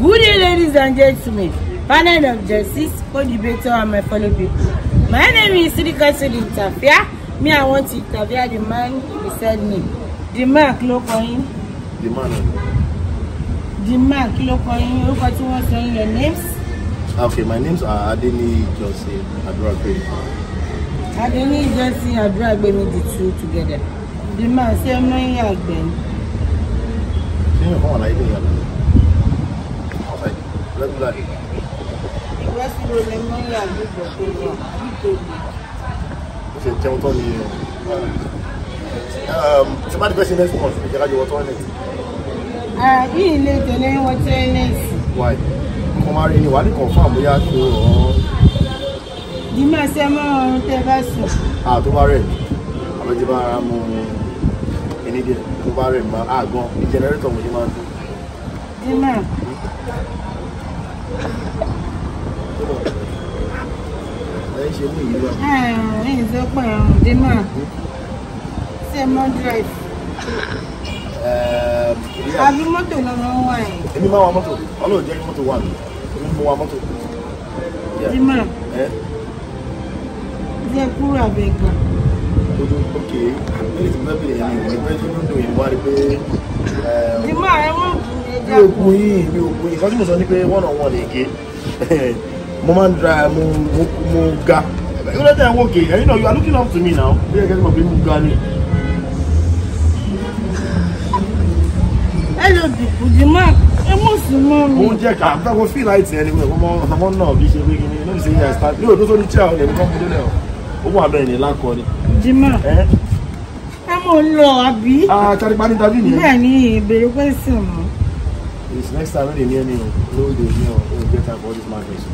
Good day, ladies and gentlemen, panel of justice, co-debater, and my fellow people. My name is Sidikatu Interfere. Me, I want to interview the man beside me. The man, kí ló kọ yín? The man. The man, kí ló kọ yín? Orúkọ tí wọ́n sọ yín, your names? Okay, my names are Adeniyi Johnson Aduragbemi. Adeniyi Johnson Aduragbemi, the two together. The man, ṣé ọmọ yín àgbẹ̀ ni? Ṣé yóò fún wa láyé lóyún àgbẹ̀? Outside, regularly. Ìwé sí wo lẹ mọ́ yín àgbẹ̀ tó wà àbí tó lè? Ó ṣe jẹun tán ni tí bá ti fẹ́ ṣe next month, ìjẹ́ká jọ wọ toilet. Yìí lè tẹ̀lé wọ toilet. Why? Mo máa rí ni wàá ní confirm bóyá tó ọ̀. The man ṣe mọ́ ọrùn tẹ́ bá sùn. Ah, tó bá rẹ̀ mí, àbẹ̀jẹ̀ bá ara mu ẹni díẹ̀, tó bá rẹ̀ mí, ah gan, ní generator mo ṣe máa ń dún. The man. Ẹ ṣe mú ìyí lọ. Ẹ ẹ sọ pé ọ̀run the man. Ṣé mọ́ drive? Àbí mọ́tò lọ́mọ wà yẹn? Èmi máa wa mọ́tò, Ọlọ́run jẹ́ kí mọ́tò wà mí, èmi mo wa mọ́tò. The man. Ṣé kúrò àbẹ̀gbà? Ojú ok, lórí ti fẹ́ bèrè yẹn, ìgbẹ́ tó ń dùn yìí wá rí pé. The man ẹ wọ́n bù ẹja. Mi ò bu yín, mi ò bu yín, nǹkan tí mo sọ ni pé one on one èké. Mo máa ń dra mo ga. Ìgbẹ́ tẹ̀ ń wò ké, ẹ̀yin náà you are looking up to me now. Bí ẹ̀kẹ́ tí mo fi mú ga ni. Hello people, the man ẹ mọ̀ sí mọ́ mi. Mo ń jẹ́ ká fẹ́ kó feel light ẹni pé ọmọ náà bí ṣe pé kí ni ló ń ṣe yíyá start. Mi ò tó sórí chair ọ̀nà ìbùkún fún délẹ̀ o. Ó wà bẹ́ẹ̀ ni lákọ ni. The man ẹ mọ̀ ń lọ àbí. Ah, Charipa ní tàbí nìyẹn. Bẹ́ẹ̀ ni ìbéèrè question mọ́. It's next time when they near me, no dey near o get time for all this madness.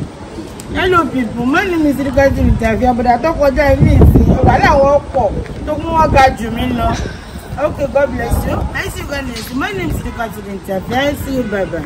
Hello people, my name is Sidikatu Interfere, but àtọkọjá ilé ìsìn wàhálà wọn pọ̀ tó mú wọn ga jù mí lọ. Okay, God bless you. I see you guys next. My name is Sidikatu Interfere. I see you. Bye bye.